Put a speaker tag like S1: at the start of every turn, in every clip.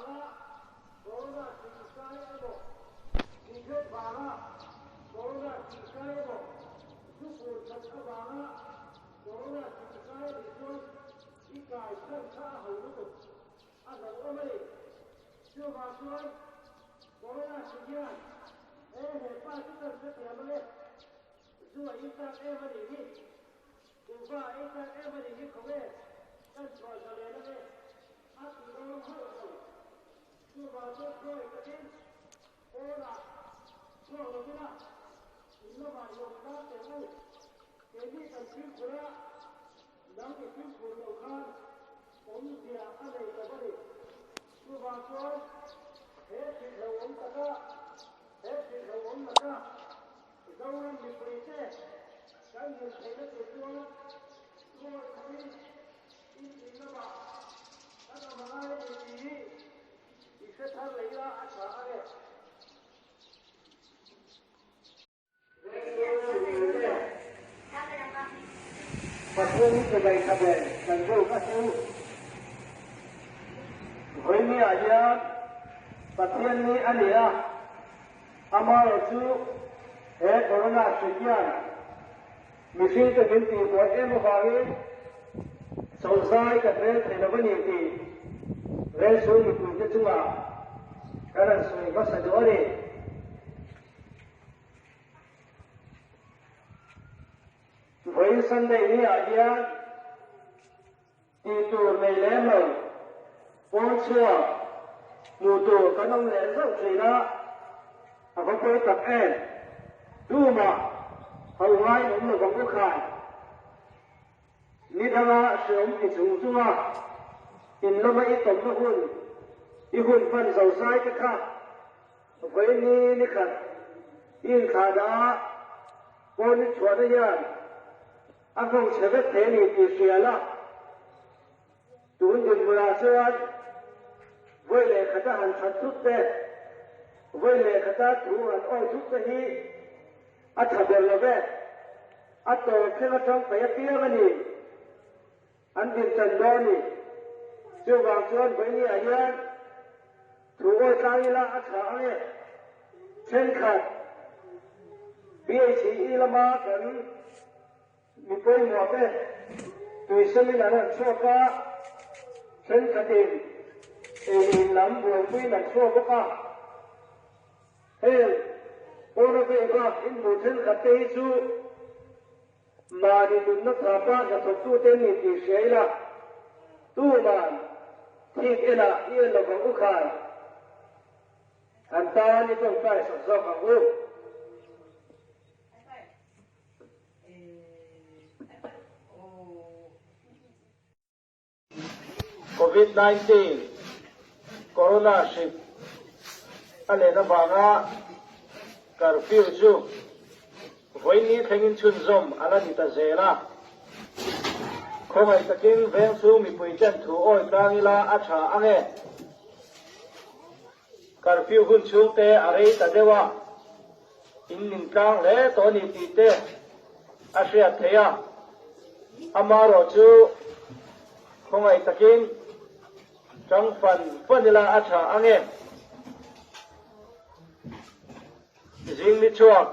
S1: vanga Corona hri kai emaw, Cricket vanga Corona hri kai emaw, zu fur that avanga Corona hri kai anih chuan i kai chhan kha a ho lutuk a hlauhawm a ni. Chuvang chuan Corona hri hian he he pa chu kan hrethiam ange, zu a intak em a nih hi. Kuhva ei chak em a nih hi khaw e, kan chhuah za len ange, a ti dawn hauh lo. Chuvang chuan khawi takin pawnah chhuak lovin a in lamah i awm tlang teh u. Keini kan fimkhur a, nang i fimkhur loh khan awmzia a nei lo a ni. Chuvang chuan he hrilhloh awm taka, he hrilhloh awm laka Zoram mipuite kan hmuh theihna tur chuan thuawi khatin in in lamah kan awm a ngai a ni tih hi i hre thar leh ila a tha a ni. Pathian hi chibai tha ber kan zawk a chu. Vawinia hian Pathian ni a ni a, amaherawhchu he Corona hri hian mihringte min tihbuai em avangin chawlhzai kan rel thei lo a ni tih Vengchhung mipuite chungah kan han sawi hmasa duh a ni. Vawiin Sunday ni ah hian tih tur nei lem lo pawn chhuak hmuh tur kan awm leh zauh thin a, a va pawi tak em? Tumah ho ngaiin awm lo vang u khai. Ni danga hreawm ti chung chunga in lama i tawmna hun, i hun hman zozai te kha Vawiini ni khat i inthlahdah a, pawn i chhuahna hian a nghawng chhe vek thei a ni tih hria la. Tun dinhmunah chuan vawi leh khata han that thut te, vawi leh khata thu han awi thut te hi a tha ber lo ve. A tawp thleng atang paih apiang a ni. An din chan dawn ni. Chuvang chuan Vawinia hian thu awi tlang ila a tha ang e. Thenkhat BHE lama kan mi pawimawh te tuiselin an rawn chhuak a, thenkhatin eiin lam buaipuiin an chhuak bawk a. Heng pawna vei bak inhmuh thenkhat te hi chu Mahni nunna thapa hnathawktute ni tih hria ila, tuman thik enah i en lovang u khai. An tan i tawngtai sak zawk ang u. Covid 19, Corona hrik a len avanga curfew chu vawiin thlengin chhunzawm a la ni ta zel a. Khawngaih takin vengchhung mipui ten thu awi tlang ila a tha ang e. Curfew hun chhungte a rei ta deuh a, in ning tlang hle tawh a ni tih te a hriat theih a. Amaherawh chu khawngaih takin tang fan fan ila a tha ang e. Zing ni chhuak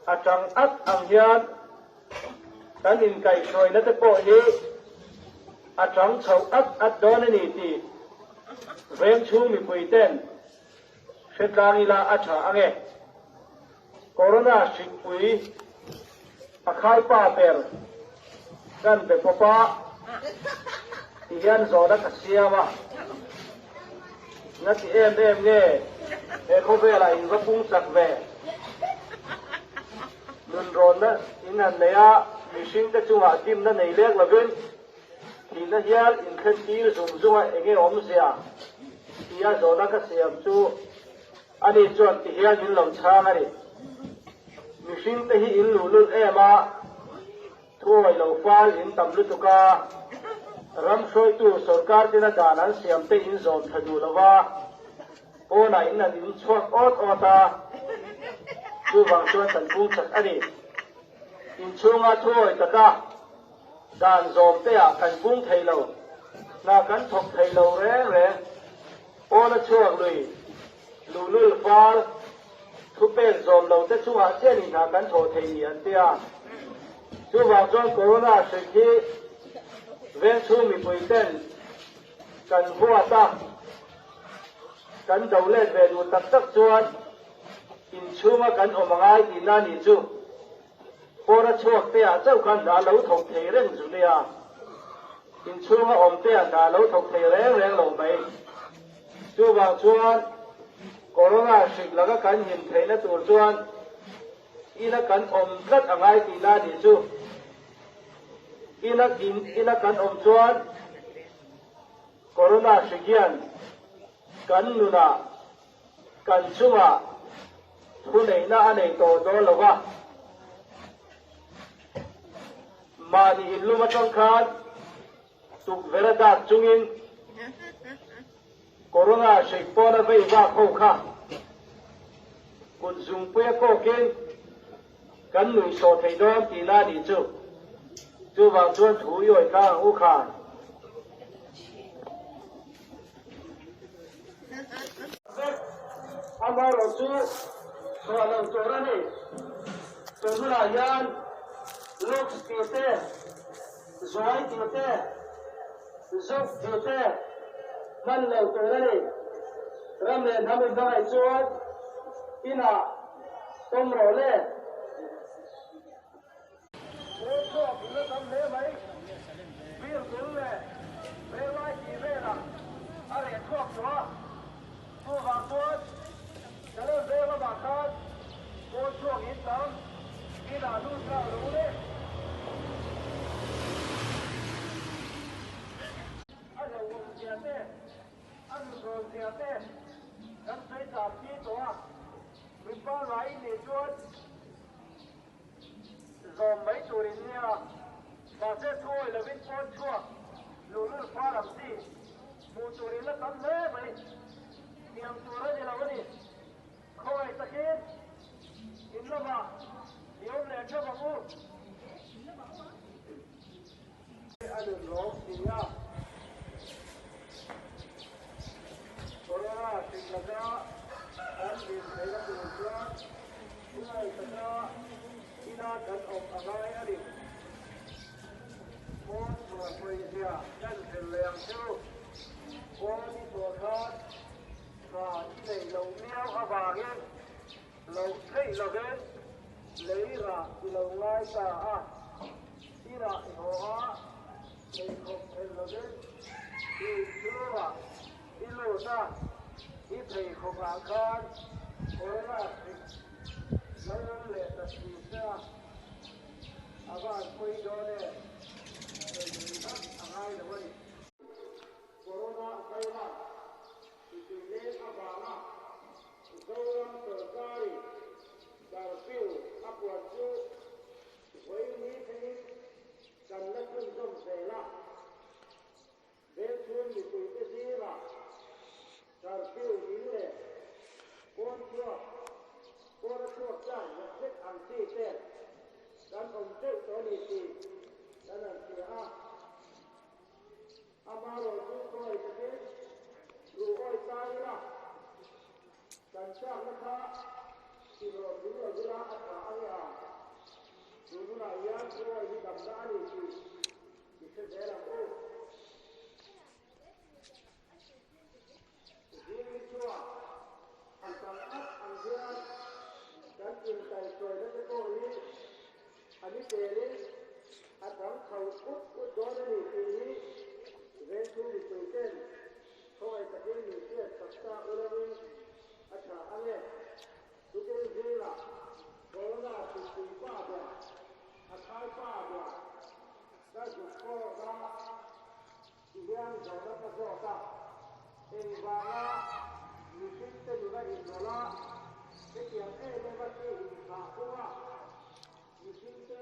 S1: a tang at ang hian kan inkaihhruaina te pawh hi a tang chho at at dawn a ni tih vengchhung mipui ten Hre tlang ila a tha ang e. Corona hrikpui a khai pa ber kan be pawp a ti hian zawhna ka siam a. Nga ti em em nge he khawvelah in va pung chak ve. Nunrawnna in han nei a, mihringte chungah dimna nei lek lovin Thihna hial inthlen tir zung zunga enge awmzia tia zawhna ka siam chu ani chuan ti hian min lo chhang a ni. Mihring te hi in luhlul em a, thuawi lo fal in tam lutuk a, ram hruaitu sorkar tina dan an siam te in zawm tha duh lo va, pawnah in an in chhuak awt awt a, chuvang chuan kan pung chak a ni. Inchhunga thuawi taka Dan zawm te ah kan pung thei lo, hna kan thawk thei lo reng reng. Pawna chhuak lui luhlul far thupek zawm lo te chungah chian in hna kan thawh thei ni an ti a. Chuvang chuan Corona hrik hi vengchhung mipui ten kan huat a, kan do let ve duh tak tak chuan inchhunga kan awm a ngai tihna a nih chu. Pawna chhuak te ah chauh khan hna lo thawk thei reng zu nia. Inchhunga awm te ah hna lo thawk thei reng reng lo mai. Chuvang chuan Corona hrik laka kan him theihna tur chuan ina kan awm tlat a ngai tihna a nih chu. Ina in ina kan awm chuan Corona hrik hian kan nunah Kan chungah thuneihna a nei tawh dawn lo va, mahni inlum atang khan tukverh a dak chungin Corona hrik pawna vei vak ho kha kut zungpuia kawkin kan nuihsawh thei dawn tihna a nih chu. Chuvang chuan thu i awih tlang ang u khan. Amaherawh chu chhuah lo tur a ni. Tun hunah hian Lux tih te, Zuai tih te, Zuk tih te hman lo tur a ni. Ram leh hnam inhmangaih chuan inah tawm rawh le. Pawl chhuak in la tam hle mai. Beer bul leh Venglai tih velah a reh chhuak tawh a. Chuvang chuan Salem veng lamah khan pawl chhuak in tam inah lut nghal lo le. A hlauhawm zia te, a nunrawn zia te kan sawi cham chi tawh a. Min pangngai in nih chuan Zawm mai tur in nia, mahse thu awih lovin pawn chhuak luhlul far ang chi hmuh tur in la tam hle mai. Tiang tur a ni lo a ni. Khawngaih takin in lamah i awm leh theuh ang u. A nun rawng si a, Corona hrik laka kan din theihna tur chuan thuai taka ina kan awm a ngai a ni. Pawn chhuah pawizia kan hril leh ang chu. Pawn i chhuah khan tha i neih loh miau avangin loh theih lovin lei rah i lo ngai ta a. I rah i haw a, pheikhawk phelh lovin i inchhungah i lut a, i pheikhawkah khan corona hrik lo awm leh ta si che a, a va han pawi dawn em? Sawi lui vak a ngai lo a ni. Corona virus i tui leng avanga Zoram sorkarin curfew a puan chu Vawiin thlengin kan la chhunzawm zel a, Vengchhung mipuite zingah curfew in leh pawn chhuak, pawna chhuak chak zet zet ang chi te kan awm teuh tawh a ni tih kan han hria a. Amaherawh chu khawi takin ruh awi ta ila kan chakna kha inrawh ding lo ila a tha ang e a. Tun hunah hian thu awi hi damna a ni tih i hre zel ang u. Zing ni chuan an tam at ang hian kan inkaihhruaina te pawh hi a ni telin a dang chho ut ut dawn a ni tih hi Vengchhung mipui ten khawngaih takin min hriat sak ta uloin a tha ang e. Tukin zingah Corona hripui pa ber, a khai pa ber ka zuk kawk a. Ti hian zawhna ka zawt a, engvanga mihringte nuna inrawlh a, hetiang em em a chi inthlah phung a, mihringte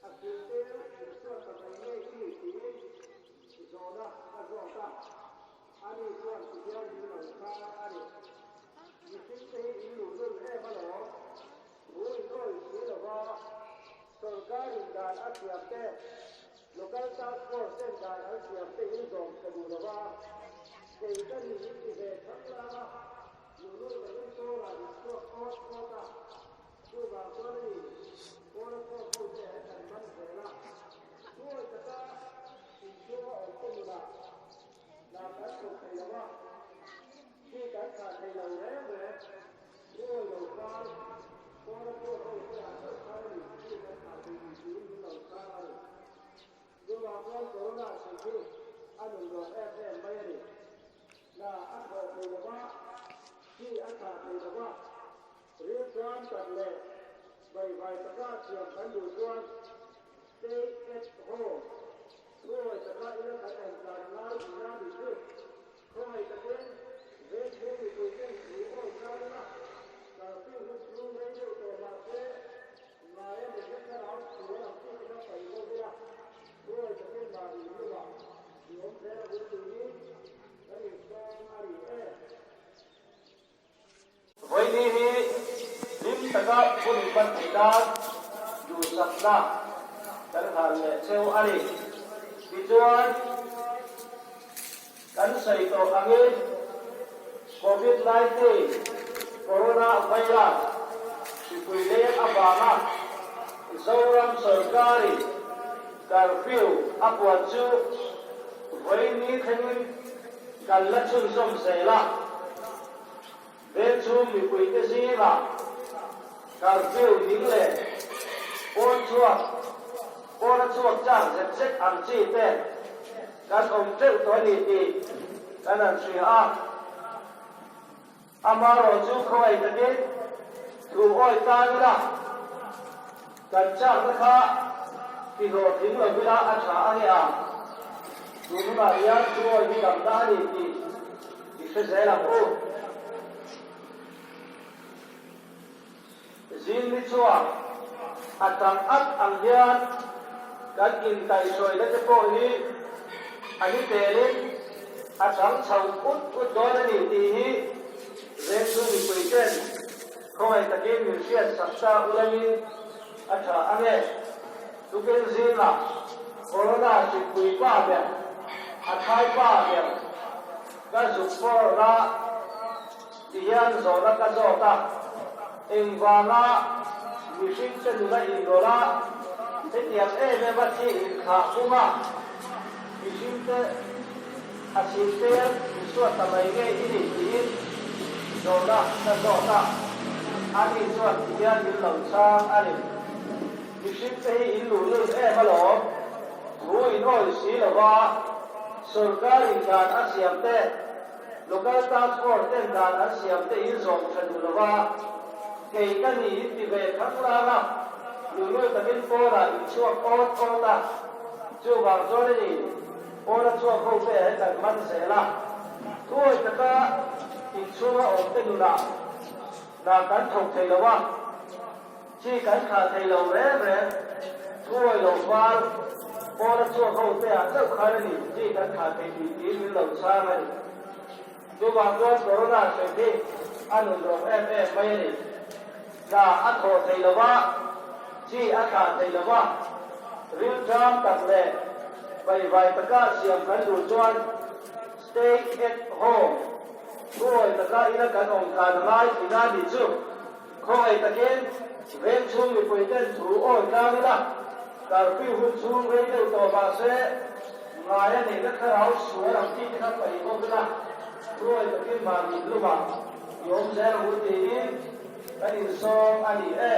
S1: a siltir insuat ta mai ngei i ni tiin zawhna ka zawt a, ani chuan ti hian min lo chhang a ni. Mihringte hi in luhlul em alawm, thu in awih si lova, sorkarin dan a siam te, Local Task Force ten dan an siam te in zawm tha duh lova, kei ka ni in ti ve vai taka siam kan duh chuan stay at home, thuawi taka ila kan awm tlan ngai tihna a nih chu. Khawngaih takin vengchhung mipuiten thu awi tan ila, curfew hun chhung rei deuh tawh mah se, ngaia mihring thlarau sual ang chi te kha paih bo ila, thuawi takin mahni hnungah i awm zel a bul tiin kan insawm a ni e.
S2: Vawiini hi hlim taka hun hman theih nan duhsakna kan hlan leh cheu a ni. Tichuan, kan sawi tawh angin Covid 19, Corona virus, hripui leng avanga Zoram sawrkarin curfew a puan chu vawiini thlengin kan la chhunzawm zel a. Vengchhung mipuite zingah curfew ning leh pawn chhuak, pawna chhuak chak zet zet ang chi te kan awm teuh tawh a ni tih kan han hria a. Amaherawh chu khawngaih takin thu awi tan ila kan chakna kha tihlawhtling lo ila a tha a nge a, tun hunah hian thu awi hi damna a ni tih i hre zel ang u. Zing ni chuan a tang at ang hian kan inkaihhruaina te pawh hi a ni telin a chang chho ut ut dawn a ni tih hi Vengchhung mipui ten khawngaih takin min hriat sak ta ulangin a tha ang e. Tukin zingah Corona hrikpui pa ber, a thai pa ber ka zuk fawrna ti hian zawhna ka zawt a, engvanga mihring te nuna inrawlh a, hetiang em em a thi inthlah pung a, mihring te a chhimter insuat ta mai nge i nih tiin zawhna ka zawt a, ani chuan ti hian min lo chhang a ni. Mihring te hi in luh lut em alawm, thu in awi si lova, sorkar in dan a siam te, Local Task Force ten dan an siam te in zawm tha duh lova, kei ka ni in ti ve thang lang a, luhlul takin pawnah in chhuak awt awt a, chuvang chuan a ni, pawna chhuak ho te he kan man zel a, thuawi taka inchhunga awm te nunah hna kan thawk thei lo a, chi kan thlah thei lo reng reng, thuawi lo val pawna chhuak ho te ah chauh khan a ni chi kan thlah thei tih tiin min lo chhang a ni. Chuvang chuan Corona hrim hi a nun rawng em em mai a ni. Hna a thawh thei lo va, chi a thlah thei lo va, rilṭam tak leh vaivai taka siam kan duh chuan stay at home, thuawi taka ina kan awm tlan a ngai tihna a nih chu. Khawngaih takin vengchhung mipuiten thu awi tlang ila, curfew hun chhung rei deuh tawh mah se, ngai a neihna thlarau sual ang tih te kha paih bawk ila, thu awi takin mahni hlumah i awm zel ang u tiin kan insawm a ni e.